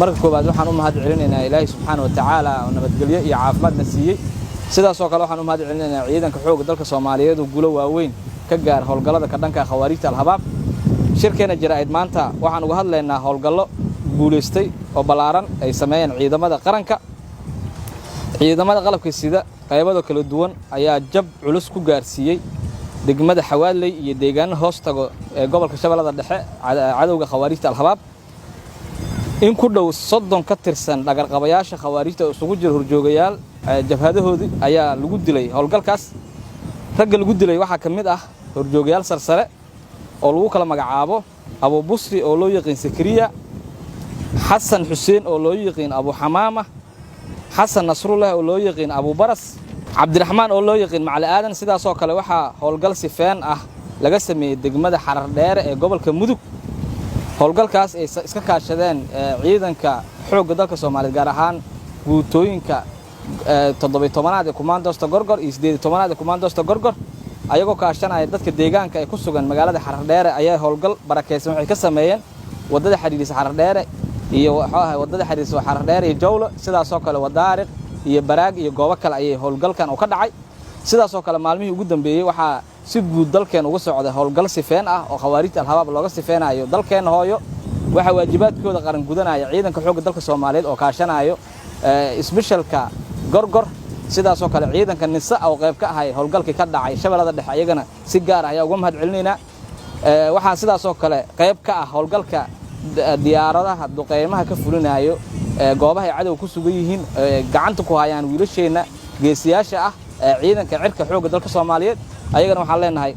Marka koowaad, waxaan u mahad celinaynaa Ilaahay subxaana wa tacaala oo nabadgelyo iyo caafimaadna siiyey. Sidaasoo kale, waxaan u mahad celinaynaa ciidanka xoogga dalka Soomaaliyeed oo guulo waaweyn ka gaar howlgallada ka dhanka Khawaarijta Al-Shabaab. Shirkeena jaraa'id maanta waxaan uga hadlaynaa howlgallo guulaystay oo ballaaran ay sameeyeen ciidamada qaranka. Ciidamada qalabka sida qaybada kala duwan ayaa jab culus ku gaarsiiyey degmada Xawaadley iyo deegaano hoos tago ee gobolka Shabeellada Dhexe cadowga Khawaarijta Al-Shabaab. In ku dhow 30 ka tirsan dhagarqabayaasha Khawaarijta oo isugu jira horjoogayaal jabhadahoodii ayaa lagu dilay howlgalkaas. Ragga lagu dilay waxaa ka mid ah horjoogayaal sarsare oo lagu kala magacaabo Abu Busri oo loo yaqiin Sakariya, Xasan Xuseen oo loo yaqiin Abu Xamaama, Xasan Nasrullah oo loo yaqiin Abu Baras, Cabdiraxmaan oo loo yaqiin Macali Aadan. Sidaasoo kale, waxaa howlgal sifeen ah laga sameeyey degmada Xarar Dheere ee gobolka Mudug. Howlgalkaas ay iska kaashadeen ciidanka xoogga dalka Soomaaliyeed, gaar ahaan guutooyinka 17aad ee kumaandoosta Gorgor iyo 18aad ee kumaandoosta Gorgor, ayagoo kaashanaya dadka deegaanka ee ku sugan magaalada Xarar Dheere, ayaa howlgal barakaysan waxay ka sameeyeen waddada xidhiidhisa Xarar Dheere iyo waxuu ahay waddada xidhiidhisa Xarar Dheere iyo Jawlo. Sidaasoo kale, Wadaariq iyo Baraag iyo goobo kale ayay howlgalkan uu ka dhacay. Sidaasoo kale, maalmihii ugu dambeeyey waxaa si guud dalkeen uga socday howlgal sifeen ah oo Khawaarijta Al-Shabaab looga sifeenayo dalkeenna hooyo. Waxaa waajibaadkooda qaran gudanaya ciidanka xoogga dalka Soomaaliyeed oo kaashanayo isbishalka Gorgor. Sidaasoo kale, ciidanka NISA oo qayb ka ahay howlgalkii ka dhacay Shabeellada Dhexe, ayagana si gaar ah ayaa uga mahad celinaynaa. Waxaa sidaasoo kale qayb ka ah howlgalka diyaaradaha duqeymaha ka fulinayo goobaha ay cadowga ku sugan yihiin, gacanta ku hayaan wiilasheenna geesiyaasha ah ee ciidanka cirka xoogga dalka Soomaaliyeed. Ayagana waxaan leenahay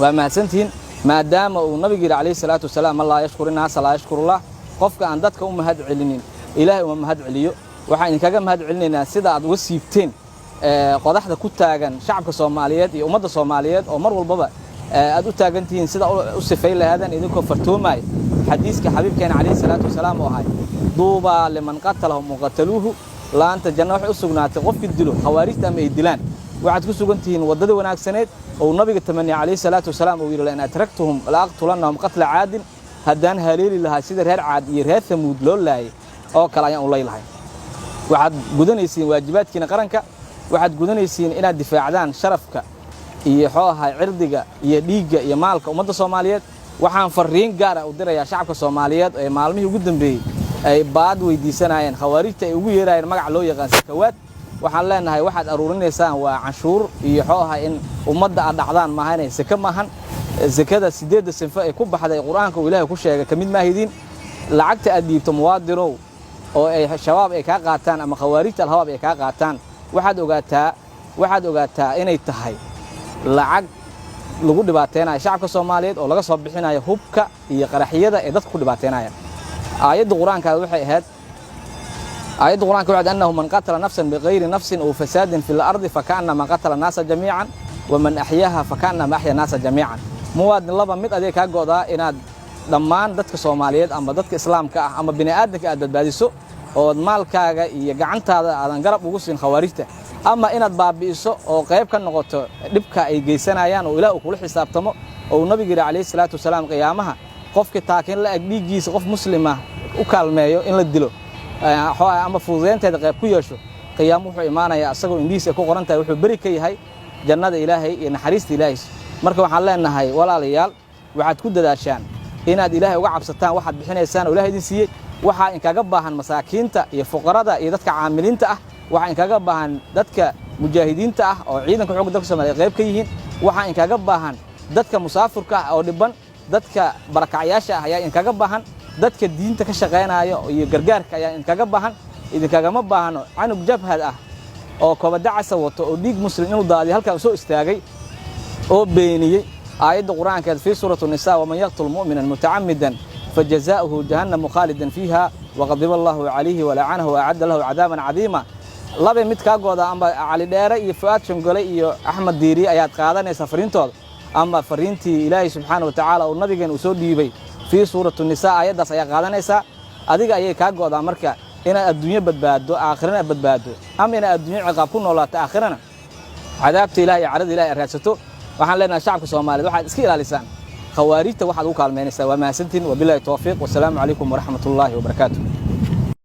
waa mahadsantihiin, maadaama uu nabigu yidhi calayhi salaatu wasalaam: "Man laa yashkur innaasa laa yashkurullah." Qofka aan dadka u mahad celinin, Ilaahay uma mahad celiyo. Waxaan idinkaga mahad celinaynaa sida aad uga siibteen qodaxda ku taagan shacabka Soomaaliyeed iyo ummadda Soomaaliyeed, oo mar walbaba aad u taagan tihiin sida u sifayn lahaadeen, idinkoo fartoomaya xadiiska xabiibkeena calayhi salaatu wasalaam oo ahay: "Duubaa liman qatalahum waqataluuhu." Laanta janno waxay u sugnaatay qofkii dilo Khawaarijta ama ay dilaan. Waxaad ku sugan tihiin waddada wanaagsaneed oo nabiga tamaniyay calayhi salaatu wasalaam, uu yidhi: "Lain adraktuhum la aqtulannahum qatla Caadin." Haddaan haleeli lahaa, sida reer Caad iyo reer Thamuud loo laayay oo kale ayaan u lay lahay. Waxaad gudanaysiin waajibaadkiina qaranka. Waxaad gudanaysiin inaad difaacdaan sharafka iyo xoo ahay cirdiga iyo dhiigga iyo maalka ummadda Soomaaliyeed. Waxaan farriin gaar ah u dirayaa shacabka Soomaaliyeed ee maalmihii ugu dambeeyey ay baad weydiisanayeen Khawaarijta, ay ugu yeerayeen magac loo yaqaan sakawaad. Waxaan leenahay, waxaad aruurinaysaan waa canshuur iyo xoo ahay in ummadda aad dhacdaan maahan, seke maahan. Sekada sideedda sinfo ay ku baxday Qur-aanka uu Ilaahay ku sheegay ka mid maahidiin. Lacagta aad dhiibto, muwaadinow, oo ay Shabaab ay kaa qaataan ama Khawaarijta Al-Shabaab ay kaa qaataan, waxaad ogaataa inay tahay lacag lagu dhibaateynayo shacabka Soomaaliyeed oo laga soo bixinayo hubka iyo qaraxyada ee dadka ku dhibaateynaya. Aayadda Qur-aanka waxay ahayd, aayadda Qur-aanka waxay: "Annahu man qatala nafsan bighayri nafsin aw fasaadin fi al-ardi fakaannama qatala naasa jamiican, waman axyaaha fakaannama axya naasa jamiican." Muwaadin, laba mid adiga kaa go'daa: inaad dhammaan dadka Soomaaliyeed ama dadka Islaamka ah ama bini aadamka aad badbaadiso ood maalkaaga iyo gacantaada aadan garab ugu siin Khawaarijta, ama inaad baabi'iso oo qayb ka noqoto dhibka ay geysanayaan oo Ilaah uu kula xisaabtamo, oo uu nabigu yidhi calayhi salaatu wasalaam: qiyaamaha qofkii taakin la eg dhiiggiisa qof muslima u kaalmeeyo in la dilo ama fududeynteeda qayb ku yeesho, qiyaamo wuxuu imaanayaa asagoo indhihiisa ay ku qoran tahay wuxuu beri ka yahay jannada Ilaahay iyo naxariista Ilaahay. Marka waxaan leenahay, walaalayaal, waxaad ku dadaashaan inaad Ilaahay uga cabsataan waxaad bixinaysaan oo Ilahay idin siiyey. Waxaa inkaga baahan masaakiinta iyo fuqarada iyo dadka caamiliinta ah. Waxaa inkaga baahan dadka mujaahidiinta ah oo ciidanka xoogga dalka Soomaaliya qayb ka yihiin. Waxaa inkaga baahan dadka musaafurka ah oo dhiban. Dadka barakacyaasha ah ayaa inkaga baahan. Dadka diinta ka shaqaynaya iyo gargaarka ayaa inkaga baahan. Idinkagama baahno canug jabhad ah oo kobadacasa wato oo dhiig muslim inuu daadiyo halkaa soo istaagay oo beeniyey aayadda Qur-aankeed fii suurati Nisaa: "Waman yaqtul mu'minan mutacamidan fajazaa'uhu jahannamu khaalidan fiiha waqadiba Allahu calayhi walacanahu waacadda lahu cadaaban cadiima." Laba mid kaa gooda: ama Cali Dheere iyo Fu'aad Shangole iyo Axmed Diiriye ayaad qaadanaysaa fariintooda, ama fariintii Ilaahay subxaana wa tacaala uu nabigeen uu soo dhiibay fii suurati Nisaa, aayaddaas ayaa qaadanaysaa. Adiga ayay kaa go'daa marka inaad adduunyo badbaaddo, aakhirana badbaaddo, ama inaad adduunyo ciqaab ku noolaato, aakhirana cadaabta Ilahay iyo carada Ilahay aad raadsato. Waxaan leenahay shacabka Soomaaliyeed, waxaad iska ilaalisaan Khawaarijta waxaad ugu kaalmaynaysaa. Waa mahadsantiin. Wabillahi towfiiq. Wasalaamu calaykum waraxmat ullaahi wabarakaatu.